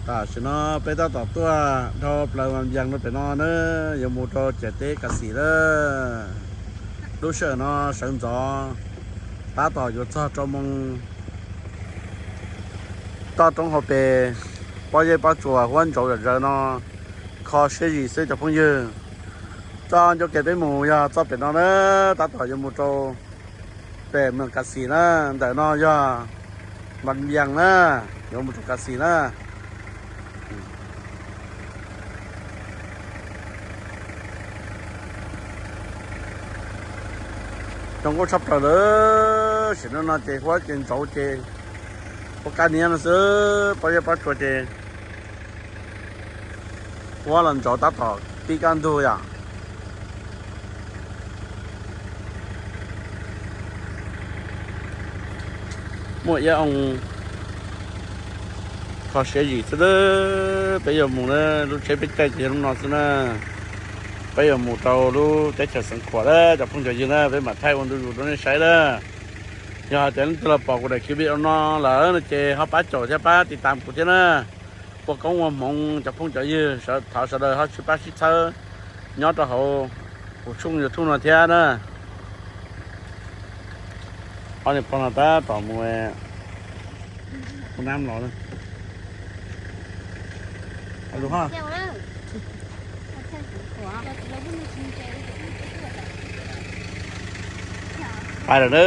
Tam sim no peb tab tom tuaj dhau plaws Mas Vias rau pem no na, yuav mus rau ciam teb Kas Xim lawm. Lub sij hawm no sawv ntxov tab tom yuav txog rau moo, toj roob hauv pes, pob zeb pob tsuas huab ntsaus zom zaws no, kho siab zim xwb cov phooj ywg. Txoj ncauj kev peb mus yog txoj pem no na, tab tom yuav mus rau pem moos Kas Xim na, ntawm no yog Mas Vias na, yuav mus rau Kas Xim na. Zoo nkauj tshaj plaws lawm, sim no no ces huab ces ntsaus ces huab kaj niab no xwb, pob zeb pob tsuas ces huab los ntsaus tab tom pib kaj ntug yom. Muaj iab oo kho siab zim xwb na. Peb yuav mus na, lub tsheb peb caij ces yog lub no xwb na. Peb yuav mus rau lub teb chaws Xeev Khuam na cov phooj cov ywg na, peb mam thaij ua ntu zus rau nej saib na. Yog hais tias leej twg los pom kuv daim clip video no lawm no ces ho pab caum thiab pab tiv tam kuv thiab na. Ua koob ua hmoov cov phooj cov ywg, thov sawv daws ho sib pab sib txhawb nyob rau hauv kuv tshooj YouTube no thiab na. Ob niag pog no tab tom mus ua nab los. Pais lawm na.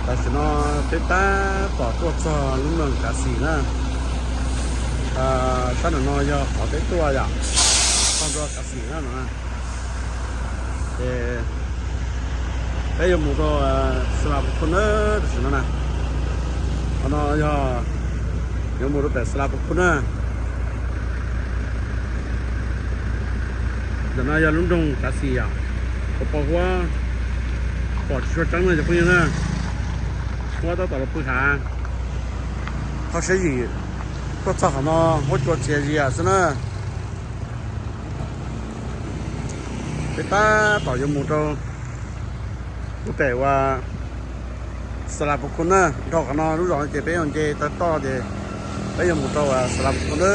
Tam sim no peb tab tom tuaj txog lub moos Kav Xim na. Sab nram no yog qhov peb tuaj yom, txog ntua Kav Xim na no. Ces peb yuav mus rau Xas Las Pus Khus na, tam sim no na. Qhov no yog yuav mus rau pem Xas Las Pus Khus na. Ntawm no yog lub nroog Kav Xim yom, kuv pom huab pom tsis tshua tseeb na cov phooj ywg na. Huab tab tom los pw hav, kho siab zim tuaj txog qhov no huab cua txias zias xwb na. Peb tab tom yuav mus rau lub pem uas Xas Las Pus Khus na, dhau qhov no lub zos no ces peb yuav nce taw toj ces peb yuav mus rau Xas Las Pus Khus na.